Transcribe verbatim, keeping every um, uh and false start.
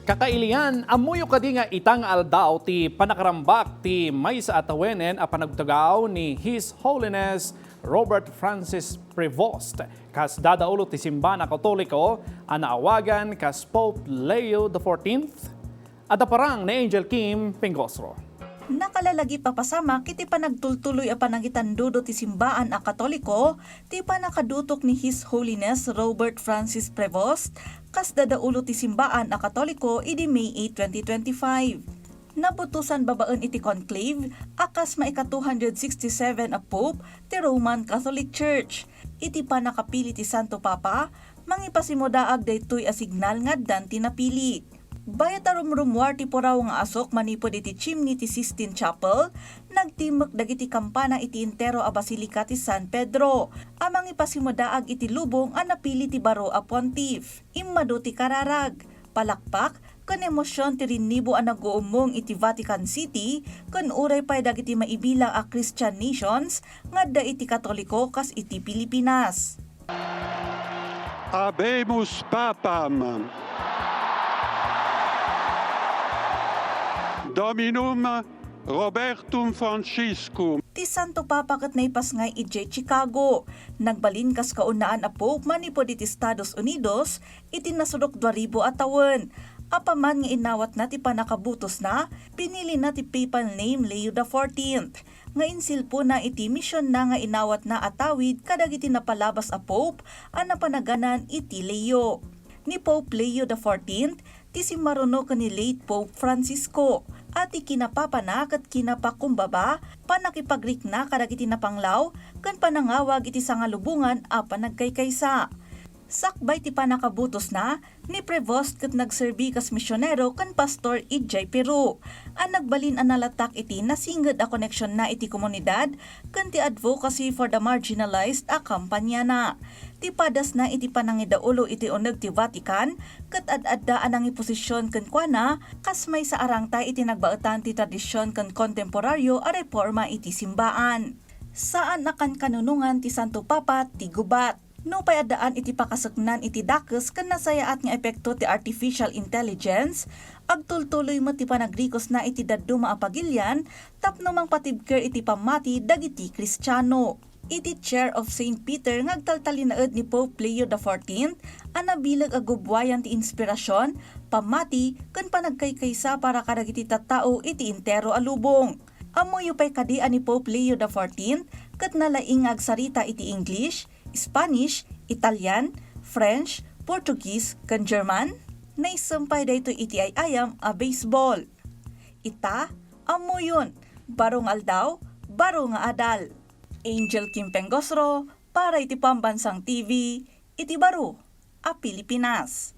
Kakailian, ammoyo kadi nga ita nga aldaw ti panakarambak ti maysa a tawenen a panagtugaw ni His Holiness Robert Francis Prevost, kas dadaulo ti simbaan a Katoliko a naawagan kas Pope Leo the fourteenth? Adda parang ni Angel Kim Pengosro. Nakalalagip a pasamak iti panagtultuloy a panangitandudo ti simbaan a Katoliko ti panakadutok ni His Holiness Robert Francis Prevost kas dadaulo ti simbaan a Katoliko idi May eight, twenty twenty-five. Nabutosan babaen iti conclave a kas maika two hundred sixty-seven a Pope ti Roman Catholic Church. Iti panakapili ti Santo Papa, mangipasimudaag daytoy a signal nga addan ti napili. Bayat a rumrumuar ti puraw nga asok manipud iti chimney ti Sistine Chapel, nagtimmek dagiti kampana iti entero a Basilica ti San Pedro a mangipasimudaag iti lubong a napili ti baro a pontiff. Immadu ti kararag, palakpak, ken emosion ti rinnibo a naguummong iti Vatican City ken uray pay dagiti maibilang a Christian nations nga adda iti Katoliko kas iti Pilipinas. Habemus Papam. Dominum Robertum Franciscum. Ti Santo Papa ket naipasngay idiay Chicago. Nagbalin kas kaunaan a Pope manipud iti Estados Unidos iti nasurok dua ribu a tawen. Apaman nga inawatna ti pannakabutosna, pinilina ti papal name Leo the fourteenth, nga insilpona iti misionna nga inawatna a tawid kadagiti napalabas a pope a napanaganan iti Leo. Ni Pope Leo the fourteenth ti simmaruno ken ni late Pope Francisco, a ti kinapapana ket kinapakumbaba, pannakipagrikna kadagiti napanglaw, ken panangawag iti sangalubongan a panagkaykaysa. Sakbay ti pannakabutosna, ni Prevost ket nagserbi kas misionero ken pastor idiay Peru, a nagbalin a nalatak iti nasinged a koneksionna iti komunidad ken ti advocacy for the marginalized a kampanyana. Ti padasna iti panangidaulo iti uneg ti Vatican ket ad-adda a nangiposisyon kenkuana kas maysa a rangtay iti nagbaetan ti tradision ken kontemporario a reporma iti simbaan. Saan a kankanunongan ti Santo Papa ti gubat. Nupay addaan iti pakaseknan iti dakes ken nasayaat nga epekto ti artificial intelligence, agtultuloy met ti panagrikosna iti dadduma a pagilian tapno mangpatibker iti pammati dagiti Kristiano. Iti Chair of Saint Peter nga agtaltalinaed ni Pope Leo the fourteenth a nabileg a gubbuayan ti inspirasyon, pammati, ken panagkaykaysa para kadagiti tattao iti entero a lubong. Ammoyo pay kadi a ni Pope Leo the fourteenth ket nalaing nga agsarita iti English, Spanish, Italian, French, Portuguese, ken German? Naisem pay daytoy iti ay-ayam a baseball. Ita, ammoyon, baro nga aldaw, baro nga adal. Angel Kim Pengosro, para iti Pambansang T V, iti baro a Pilipinas.